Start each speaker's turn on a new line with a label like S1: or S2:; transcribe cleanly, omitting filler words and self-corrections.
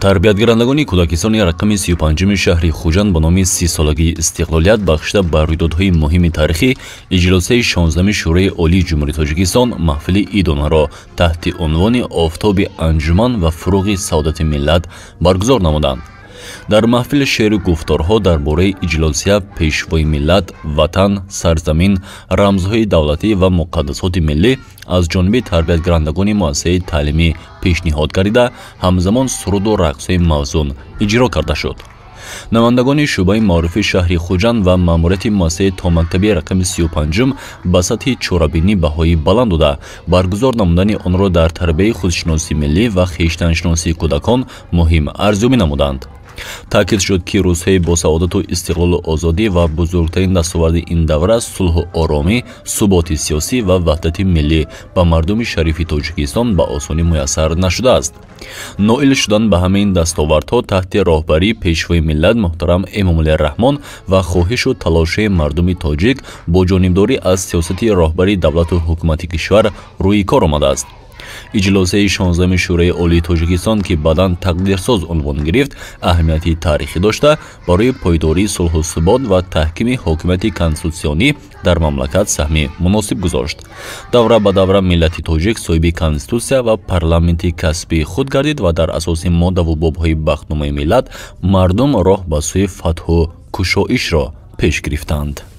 S1: Тарбиятгирандагони кӯдакистони рақами 35-уми шаҳри Хуҷанд ба номи 30-солагии истиқлолият бахшида ба рӯйдодҳои муҳими таърихӣ иҷлосияи 16-ми Шӯрои Олии Ҷумҳурии Тоҷикистон маҳфили идонаро таҳти унвони «Офтоби анҷуман ва фуруғи саодати миллат» баргузор намуданд. Дар маҳфил шеъру гуфторҳо дар бораи иҷлосия, пешвои миллат, ватан, сарзамин, рамзҳои давлатӣ ва муқаддасоти миллӣ аз ҷониби тарбиятгирандагони муассисаи таълимӣ пешниҳод гардида, ҳамзамон суруду рақсҳои мавзун иҷро карда шуд. Намояндагони шӯъбаи маорифи шаҳри Хуҷанд ва маъмурияти муассисаи томактабии рақами 35-ум ба сатҳи чорабинӣ баҳои баланд дода, баргузор намудани онро дар тарбияи худшиносии миллӣ ва хештаншиносии кӯдакон муҳим арзёбӣ намуданд. Таъкид шуд, ки рӯзҳои босаодату истиқлолу озодӣ ва бузургтарин дастоварди ин давра сулҳу оромӣ, суботи сиёсӣ ва ваҳдати миллӣ ба мардуми шарифи Тоҷикистон ба осонӣ муяссар нашудааст. Ноил шудан ба ҳамаи ин дастовардҳо таҳти роҳбарии пешвои миллат муҳтарам Эмомалӣ Раҳмон ва хоҳишу талошаи мардуми тоҷик бо ҷонибдорӣ аз сиёсати роҳбари давлату ҳукумати кишвар рӯи кор омадааст. Иҷлосияи 16-ми Шӯрои Олии Тоҷикистон, ки баъдан тақдирсоз унвон гирифт, аҳамияти таърихӣ дошта, барои пойдории сулҳу субот ва таҳкими ҳокимияти конститутсионӣ дар мамлакат саҳми муносиб гузошт. Давра ба давра миллати тоҷик соҳиби конститутсия ва парламенти касбии худ гардид ва дар асоси моддаву бобҳои бахтномаи миллат мардум роҳ ба сӯи фатҳу кушоишро пеш гирифтанд.